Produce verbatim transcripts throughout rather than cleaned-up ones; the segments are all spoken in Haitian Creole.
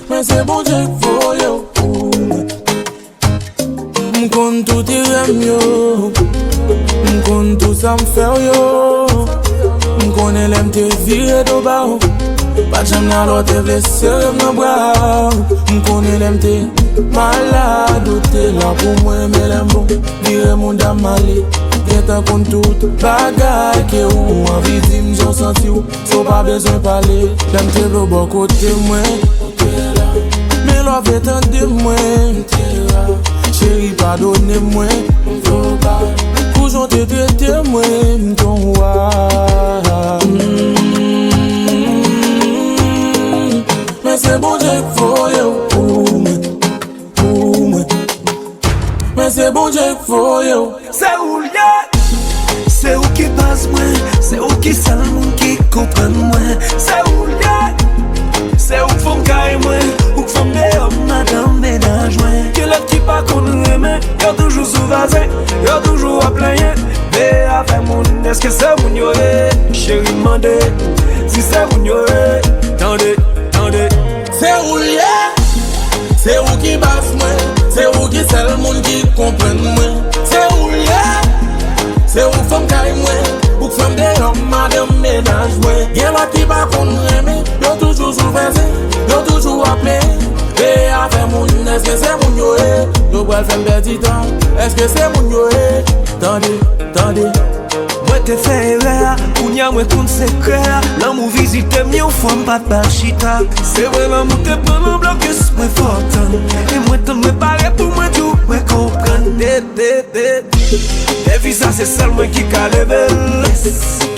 Men se Bondye k voye w pou mwen. M konn tout erè m yo. M konn tout sa m fè w yo. M konnen lè m te vire do ba w, pa t janm nan lè w te vle sere m nan bra w. M konnen lè m te malad, ou te la pou mwen, men lè m bon vire mouda m ale. Gentan konn tout bagay ke ou anvi di m, jan w santi w, san w pa bezwen pale. Lè m te vle w bò kote mwen, men lè w vle tande mwen, cheri, padone mwen. Kou jan w te trete mwen, m t on wa. Men se Bondye k voye w pou mwen, pou mwen. Men se Bondye k voye w. Se ou l ye. Se ou ki baz mwen, se ou ki sèl moun ki konprann mwen. Se ou l ye. Se ou k fè m kay mwen, ou k fè m deyò madanm mennaj mwen. Gen lòt ki pa konn renmen, yo toujou sou vazen, yo toujou ap plenyen. Veye avè moun, èske se moun yo ye? Cheri mande, si se moun yo ye, tande, tande. Se ou l ye. Se ou ki baz mwen, se ou ki sèl moun ki konprann mwen. Se ou l ye. Se ou k fè m kay mwen, ou k fè m deyò madanm mennaj mwen. Gen lòt ki pa konn renmen, yo toujou sou vazen, yo toujou ap plenyen. Veye avè moun, èske se moun yo ye? Yo pral fè m pèdi tan, èske se moun yo ye? Tande, tande. Mwen te fè erè a, kounye a mwen konn sekrè a. Lanmou vizite m yon fwa, m pa t ba l chita. Se vre lanmou te pran nan blokis, mwen fò tann. E mwen tann, mwen pare pou mwen di w, mwen konprann. De, de, de. Defi sa se sèl mwen ki ka leve l.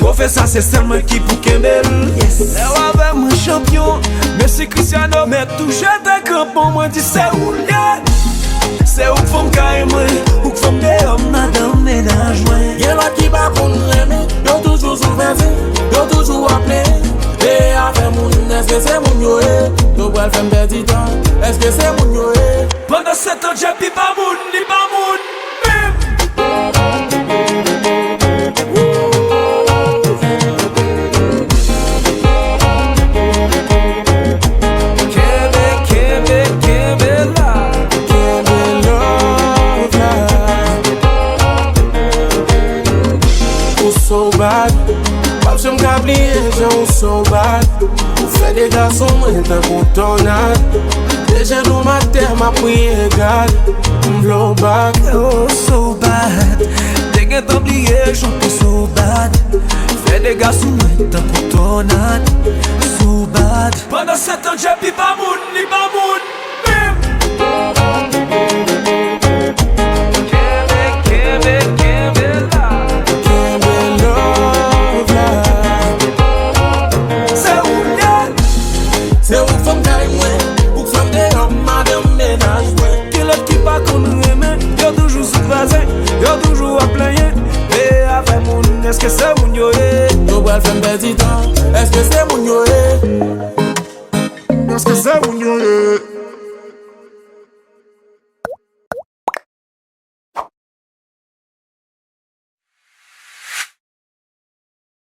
Twofe sa se sèl mwen ki pou kenbe l. Lè w avè mwen chanpyon, Messi, Cristiano, mèt tou jete kranpon, mwen di se ou l ye. Se ou k fè m kay mwen, ou k fè m deyò madanm mennaj mwen. Gen lòt ki pa konn renmen, yo toujou sou vazen, yo toujou ap plenyen. Veye avè moun, èske se moun yo ye? Yo pral fè m pèdi tan, èske se moun yo ye? Pandan se tan, Djepi pa moun, li pa moun menm. Kenbe, kenbe, kenbe la. Kenbe love la. Ou so bad, p ap janm ka bliye jan ou so bad. Ou fè de gason mwen tankou tònad. De jenou m atè, m ap priye God, m vle w back. Oh, so bad. Te gentan bliye jan w te so bad. Fè de gason mwen tankou tònad. So bad. Pandan se tan, Djepi pa moun, li pa moun.